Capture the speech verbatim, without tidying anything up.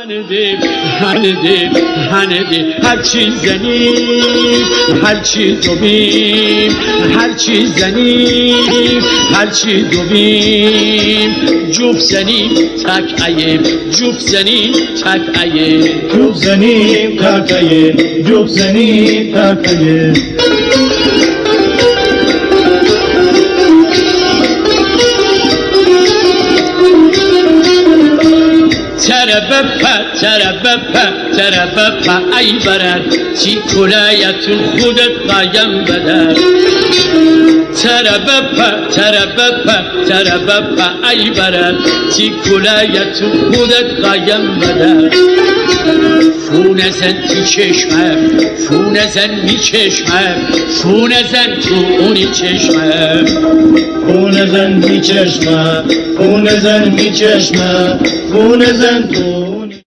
هنده، هنده، هنده، هرچی زنی، هرچی دوبیم، هرچی زنی، هرچی دوبیم، جوب زنی تک ایه، جوب زنی تک ایه. جوب زنی تک ایه، جوب زنی تک ایه. تره بپا، تره بپا، تره بپا، ای برار، تی کولایه تون خودت قایم بدار. تره بپا، تره بپا، تره بپا، ای برار، تی کولایه تون خودت قایم بدار. فو نزن تی چشمه، فو نزن می چشمه، فو نزن تو اونی چشمه. فو نزن می چشمه، فو نزن می چشمه، فو نزن تو